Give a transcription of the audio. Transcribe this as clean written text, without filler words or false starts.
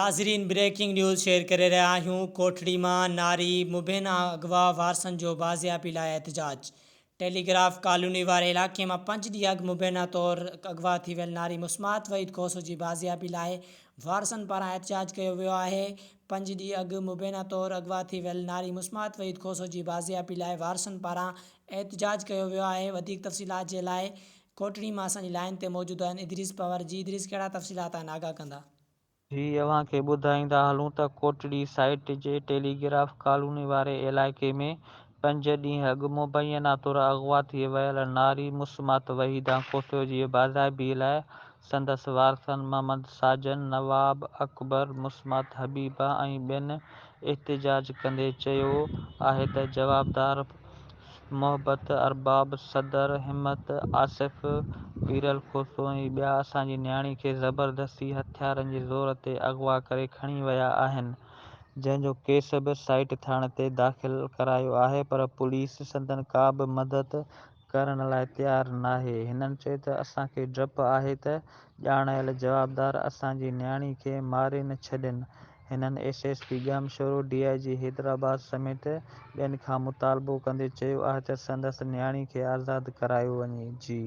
ناظرين breaking news share ڪري رهيا آهيون ڪوٽڙي مان ناري مبينا اغوا وارثن جو بازيابي لاء احتجاج ٽيليگراف ڪالوني واري علائقي مان پنج ڏينهن اڳ مبينا طور اغوا ٿي ويل ناري مسمات وحيد کوسو جي بازيابي لاء وارثن پاران احتجاج ڪيو ويو آهي پنج ڏينهن اڳ مبينا طور اغوا ٿي ويل ناري مسمات وحيد کوسو جي بازيابي لاء وارثن پاران احتجاج ڪيو ويو آهي وڌيڪ تفصيلات جي لاء ڪوٽڙي مان اسان جي لائين تي موجود آهن ادريس پنهور جي ادريس ڪهڙا تفصيلات آهن آگاهه ڪندا. جي اوهان کي ٻڌائيندا هلون ته ڪوٽڙي سائيٽ جي ٽيليگراف ڪالوني واري علائقي ۾ پنج ڏينهن اڳ مبينا طور اغوا ٿي ويل ناري مسمات وحيده کوسو جي بازيابي لاء سندس وارثن محمد ساجن، نواب اڪبر، مسمات حبيبه ۽ ٻين احتجاج ڪندي چيو آهي ته جوابدار محبت، ارباب، صدر، همت، آصف، پيرل کوسو ۽ ٻيا اسان جي نياڻي کي زبردستي هٿيارن جي زور تي اغوا ڪري کڻي ويا آهن، جنهن جو ڪيس به سائيٽ ٿاڻي تي داخل ڪرايو آهي پر پوليس سندن ڪا به مدد ڪرڻ لاء تيار ناهي، هنن چيو ته اسان کي ڊپ آهي ته ڄاڻايل جوابدار اسان جي نياڻي کي ماري نه ڇڏين، هنن S S P Jamshoro, D I G Hyderabad سميت ٻين کان مطالبو ڪندي چيو آهي ته سندس نياڻي کي آزاد ڪرايو وڃي. جي.